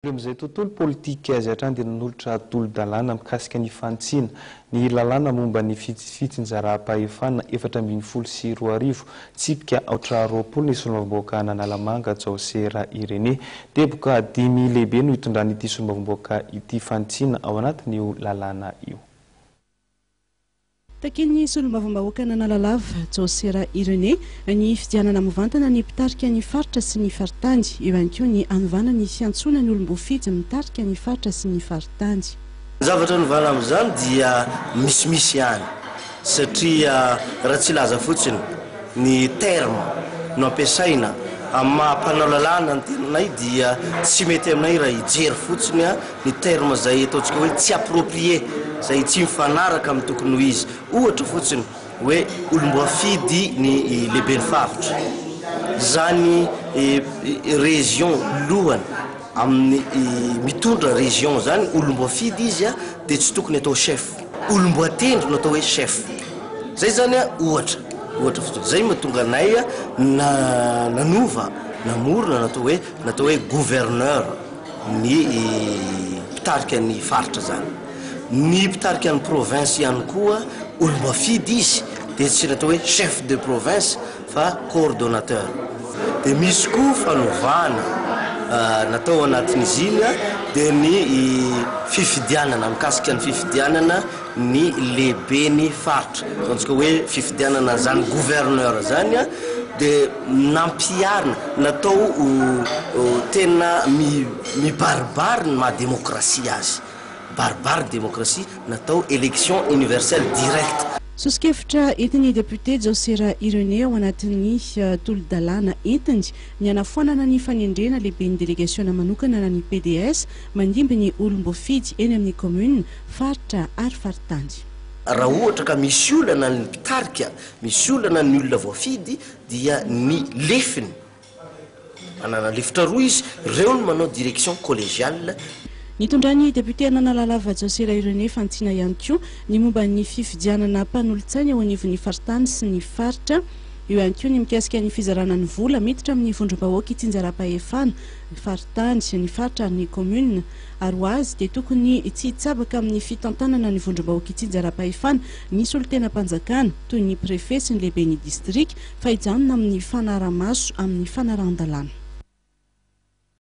Amin'izay tontolo politika izay hatrany dia nanolotra tolo-dalàna mikasika ny fanitsiana ny lalàna momba ny fitsinjaram-pahefana 2014 tsipika 24 ny solombavambahoaka an'Analamanga Djaosera Irénée. Teboka dimy lehibe no hitondran'ity solombavambahoaka ity fanitsiana ao anatin'io lalàna io. Takian'ny solombavambahoaka an'Analalava, Djaosera Irénée, ny hifidianana mivantana ny mpitarika ny faritra sy ny faritany. Eo ihany koa ny hanovana ny fiantsoana ny olom-boafidy mitarika ny faritra sy ny faritany. Ny zavatra novana amin'izany dia misimisy ihany satria raha tsy hilaza fotsiny ny terme no ampiasaina amin'ny maha mpanao lalàna ny tenanay dia tsy mety aminay raha hijery fotsiny ny terme izay ataontsika hoe tsy approprié, izay tsy mifanaraka amin'ny tokony ho izy. Ohatra fotsiny hoe olom-boafidy ny lehiben'ny faritra. Izany région lohany amin'ny mitondra région izany, olom-boafidy izy dia tsy tokony atao chef. Olom-boatendry no atao hoe chef. Izay izany ohatra, ohatra fotsiny. Izay no mahatonga anay nanova, namorona natao hoe, natao hoe gouverneur. ny mpitarika ny faritra zany. Ny mpitarika ny province ihany koa olom-boafidy izy dia tsy natao hoe chef de province fa coordonnateur. Dia misy koa fanovana natao anatin'izy iny dia ny fifidianana, mikasika ny fifidianana ny lehiben'ny faritra, ataontsika hoe fifidianana an'izany gouverneur zany dia nampiharina, natao ho tena mibaribary ny maha demokrasia azy, mibaribary ny demokrasia, natao élection universelle directe. Soso-kevitra entin'ny député Djaosera Irenée ao anatin'ny tolo-dalàna entiny ny hanafoanana ny fanendrena lehiben'ny delegasiona manokana na ny PDS mandimby ny olom-boafidy eny amin'ny kaominina faritra ary faritany. Raha ohatra ka misy olana ny mpitarika, misy olana ny olona voafidy dia ny lefiny, manana lefitra roa izy, ireo no manao direction collégiale. Nitondran'ny député an'Analalava Djaosera Irénée fantsina ihany koa ny momba ny fifidianana mpanolotsaina eo anivon'ny faritany sy ny faritra. Eo ihany koa ny mikasika ny fizarana ny vola miditra amin'ny vondrom-bahoaka itsinjaram-pahefana, ny faritany, ny faritra ary ny kaominina. Ary ho azy dia tokony tsy hitsabaka amin'ny fitantanana ny vondrom-bahoaka itsinjaram-pahefana ny solontenam-panjakana, toy ny prefe sy ny lehiben'ny distrika, fa hijanona amin'ny fanarahamaso amin'ny fanarahan-dalàna.